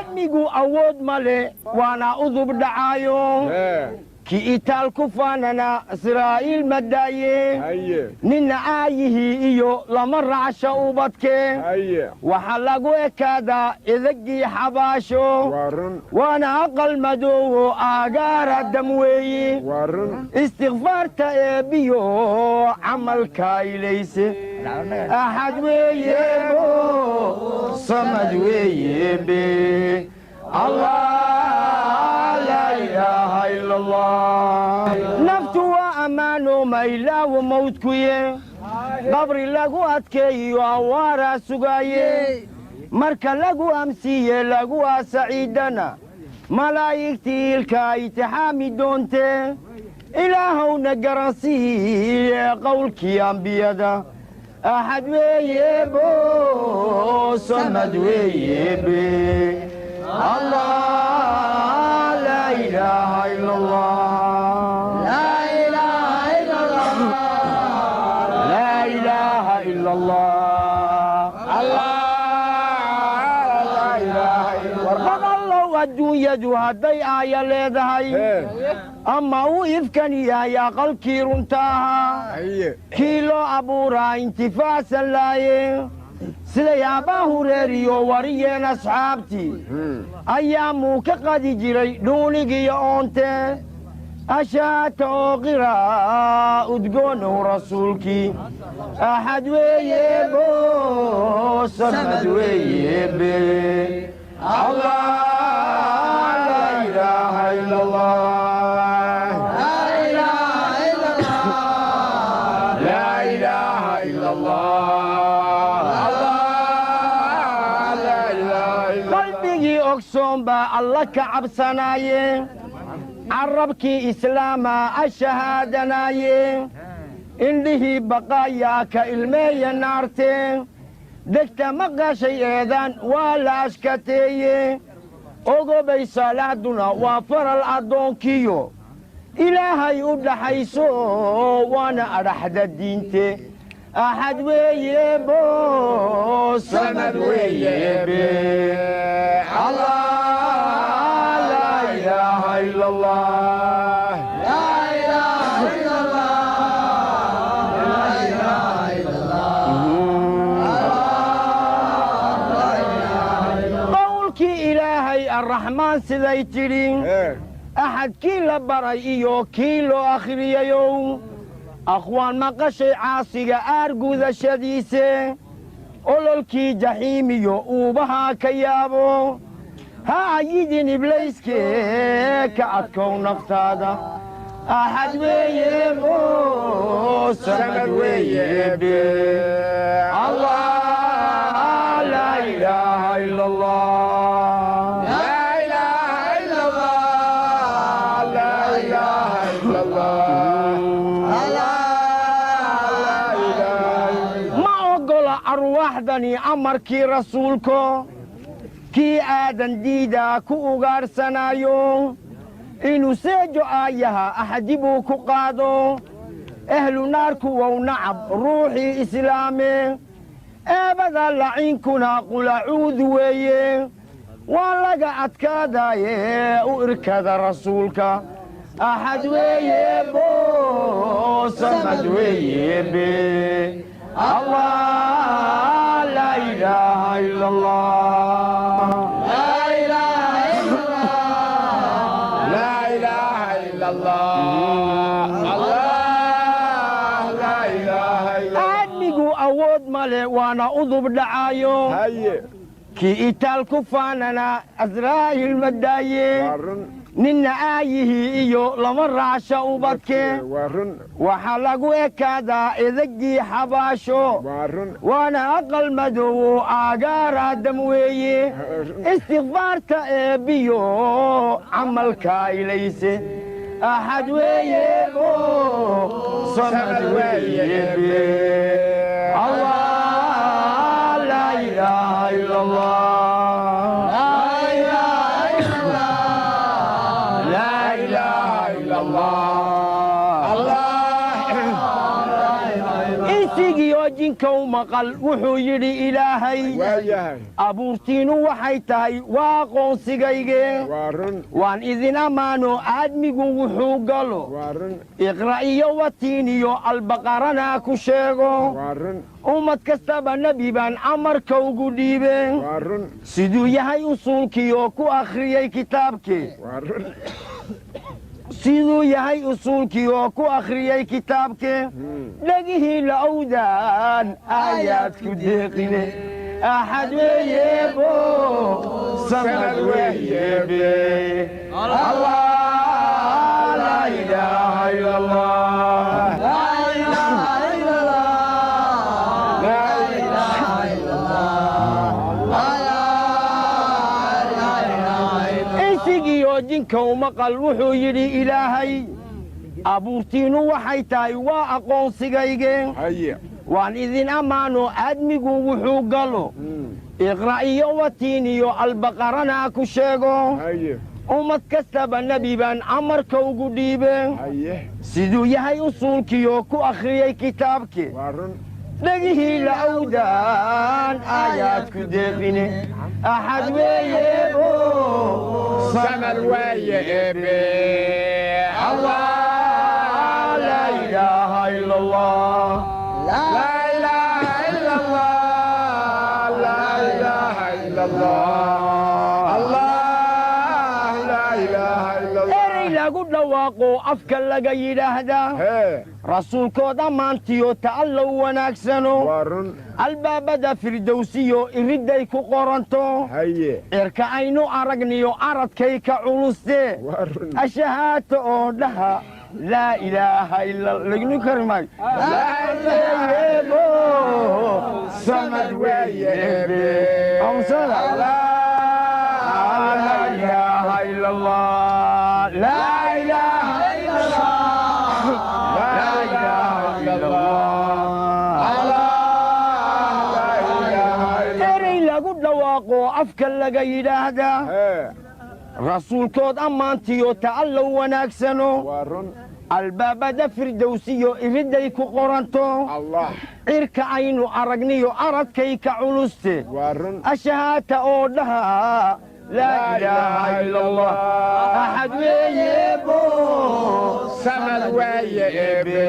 Aadmigu awood male, waana udub dhacaayo. Kii itaal ku faanana Israa'iil ma daaye. Ninna aayihii iyo lama raacsha ubadke. Waxaa lagu ekaadaa idagii xabaasho. Waana aqal madoowo aagaara dam weeyi. Istikfaarta eebbiyo camalka ilayse. Axad weeyebo, samad weeyebe, Allah, laa ilaaha ila Allah. Naftu waa ammaano, maylaawo mawdkuye. Qabri lagu adkeeyo awaaraa sugaaye. Marka lagu amsiiye lagu aasaciidana, malaa'igtii ilka itixaami doontee. Ilaahowna garansiiye qowlkii ambiyada. Axad weeyebo, samad weeyebe, Allah, laa ilaaha ila Allah, laa ilaaha ila Allah. Warqadallow, adduunyadu hadday aaya leedahay ama uu ifkan yahay aqalkii runta ahaa, kii loo abuuraa intifaacsan laaye, siday aabbaa hureeriyo wariyeen asxaabtii, ayaamuu ka qadi jiray dhuunigiyo oonte. Ashaata oo qiraa udgoonow rasuulkii. Axad weeyebo, samad weeyebe, Allah, laa ilaaha ila Allah, laa ilaaha ila Allah. Qalbigii ogsoon baa Alla ka cabsanaaye, carabkii islaamaa ashahaadanaaye, indhihii baqaayaa ka ilmeeya naarte, degta maqashay eedaan waa la ashkateeye. Ogobay, salaaduna waa faral addoonkiyo Ilaahay u dhaxayso, waana adhaxda diinte. Axad weeyebo, samad weeyebe, Allah, laa ilaaha ila Allah, laa ilaaha ila Allah, laa ilaaha ila Allah. Qowlkii Ilaahay Arraxmaan siday tidhi, axadkii la baray iyo kii loo akhriyayow, akhwaan maqashay caasiga aar gudashadiise, ololkii jaxiimiyo uubahaa ka yaabo. Ha ayidin iblayskee, ka adkow naftaada. Axad weeyebo, samad weeyebe, Allah, laa ilaaha ila Allah, laa ilaaha ila Allah, laa ilaaha ila Allah. Ma oggola arwaaxdani amarkii rasuulko. Kii aadan diidaa ku ugaadhsanaayo inuu seejo aayaha axdi buu ku qaado. Ehlu naarku wow nacab ruuxii islaame. Eebada laciinkuna qulacuud weeye, waa laga adkaadaaye u irkada rasuulka. Axad weeye bo, samad weeye be, Allah, laa ilaaha ila Allah, laa ilaaha ila Allah, laa ilaaha ila Allah, Allah, laa ilaaha ila. Aadmigu awood male, waana udub dhacaayo. Kii itaal ku faanana Asraa'il ma daaye. Waa run. Ninna aayihii iyo lama raacsha ubadke. Waa run. Waxaa lagu ekaadaa idagii xabaasho. Waa run. Waana aqal madoowo aagaara dam weeye. Istikfaarta eebbiyo camalka ilayse. Axad weeye bo, samad weeye be, Allah, laa ilaaha ila Allah, laa ilaaha ila Allah, laa ilaaha ila Allah. Insigiyo. jinkow maqal wuxuu yidhi Ilaahay. Waayahay. Abuurtiinu waxay tahay waa aqoonsigayge. Waa run. Waan idin ammaano aadmigu wuxuu galo. Waa run. Iqra iyo watiin iyo Albaqarana ku sheego. Waa run. Ummad kastaba nebi baan amarka ugu dhiibeen. Waa run. Siduu yahay usuulkiioo ku akhriyey kitaabkii. Waa run. Siduu yahay usuulkii oo ku akhriyey kitaabkee, dhegihii la owdaan aayaad ku deeqine. Axad weeyeebo, samad weeyeebe, Allah, laa ilaaha ila Allah. Laa ilaaha illa Allah. Insigiioo jinkow maqal wuxuu yidhi Ilaahay, abuurtiinnu waxay tahay waa aqoonsigayge. Haye. Waan idin ammaano aadmigu wuxuu galo. Iqra iyo watiin iyo Albaqarana ku sheego. Haye. Ummad kastaba nebi baan amarka ugu dhiibeen. Haye. Siduu yahay usuulkiioo ku akhriyey kitaabkii. Waa run. Dhegihii la owdaan aayaad ku deeqine. Axad weeyeebo, samad weeye Eebe, Allah. Laa ilaaha ila Allah. Laa ilaaha illa Allah. Laa ilaaha illa Allah. Allah, laa ilaaha illa Allah. Erey lagu dhawaaqo afka laga yidhaahdaa. Hee. Rasuulkood ammaantiyo ta'allow wanaagsano. Waa run. Albaabada Firdowsiyo iridday ku qoranto. Haye. Cirka aynu aragniyo aradkay ka culustee. Waa run. Ashahaata oo dhaha laa ilaaha ila lagnu kari maayo. Weeyeebo, samad weeye Eebe. Amsada. Allah. Laa ilaaha ila Allah. Laa ilaaha ila Allah. Laa ilaaha illa Allah. Allah, laa ilaaha illa. Erey lagu dhawaaqo afka laga yidhaahdaa. Hee. Rasuulkood ammaantiyo ta'allow wanaagsano. Waa run. Albaabada Firdowsiyo iridday ku qoranto. Allah. Cirka aynu aragniyo aradkay ka culuste. Waa run. Ashahaata oo dhaha laa ilaaha ila Allah. Axad weeyeebo, samad weeye Eebe,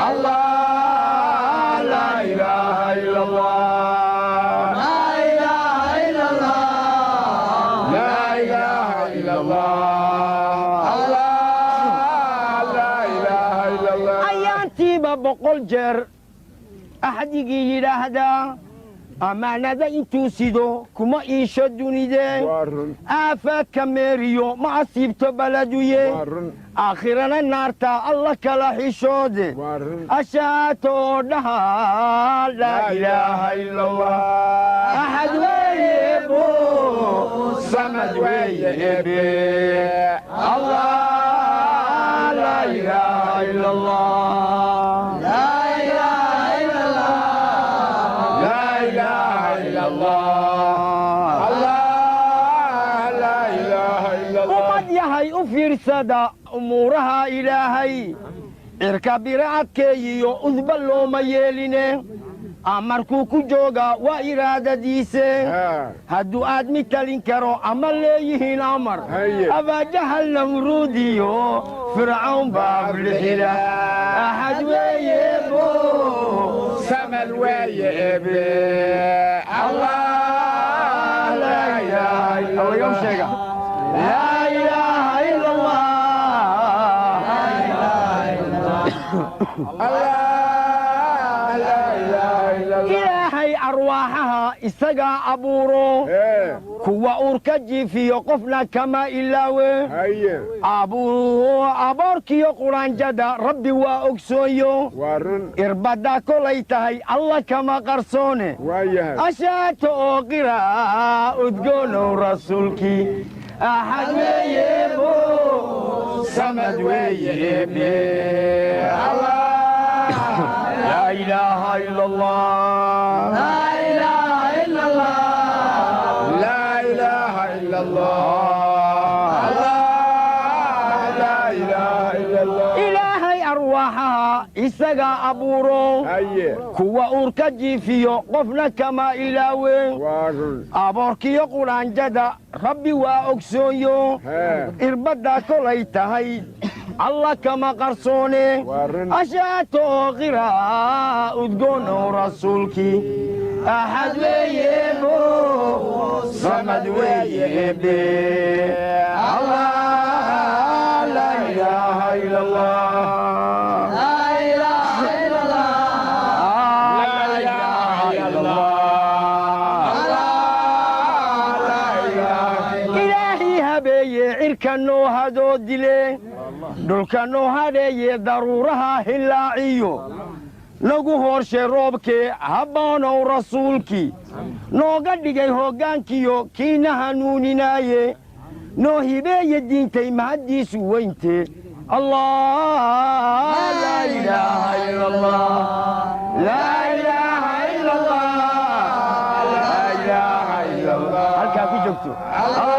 Allah, laa ilaaha illa Allah. Laa ilaaha illa Allah. Allah, laa ilaaha illa Allah. Ayaantiiba 100 jeer axdigii yidhaahdaa ammaanada intuu sido kuma iisho dunidee. Waa run. Aafaadka meeriyo ma asiibto baladuye. Waa run. Aakhirana naarta Alla kala xishoode. Waa run. Ashaata oo dhaha laa ilaaha ila Allah. Axad weeyeebo, samad weeye Eebe, Allah, laa ilaaha illa Allah. Laa ilaaha ila Allah. Laa ilaaha illa Allah. Allah, laa ilaaha illa Allah. Ummad yahay u fiirsada umuuraha Ilaahay. Cirka bira adkeeyiyo udba looma yeeline, amarkuu ku joogaa waa iraadadiise. Haa. Hadduu aadmi talin karo ama leeyihiin amar, Haye. Abaajahal Namruudiyo Fircawn baa aflixila. Axad weeyeebo, samad weeye Eebe, Allah, laa ilaaha illa Allah Allah. Sheega laa ilaaha ila Allah. Allah, laa ilaaha illa Allah. Ilaahay arwaaxaha isagaa abuuro. Hee. Kuwa uurka jiifiyo qofna kama ilaawe. Haye. Aboorkiyo quraanjada Rabbi waa ogsooyo. Waa run. Irbadda kolay tahay Alla kama qarsoone. Waa yahay. Ashaato oo qira udgoonow rasuulkii. Axad weeyeebo, samad weeye Eebe, Allah. Laa ilaaha ila Allah. Laa ilaaha illa Allah. Laa ilaaha illa Allah. Allah, laa ilaaha illa Allah. Ilaahay arwaax Arwaaxaha isagaa abuuro. Haye. Kuwa uurka jiifiyo qofna kama ilaawe. Waa run. Aboorkiyo qudhaanjada Rabbi waa ogsoonyo. Hee. Irbaddaa kolay tahay Alla kama qarsoone. Waa run. Ashaatoo qiraa udgoonow rasuulkii axad weeyebo, samad weeyebe. Allah, laa ilaaha ila Allah. لا إله إلا الله. Laa ilaaha ila Allah. Ilaahii habeeye cirka noo hadoo dile, dhulka noo hadheeye, daruuraha hilaaciyo nagu hoorshe roobkee, habboonow rasuulkii nooga dhigay hoggaankiyo kiina hanuuninaaye, noo hibeeye diintay mahaddiisu weynte. Allah, laa ilaaha ila Allah, laa ilaaha ila Allah, laa ilaaha ila Allah. Halkaa ku joogto. Allah.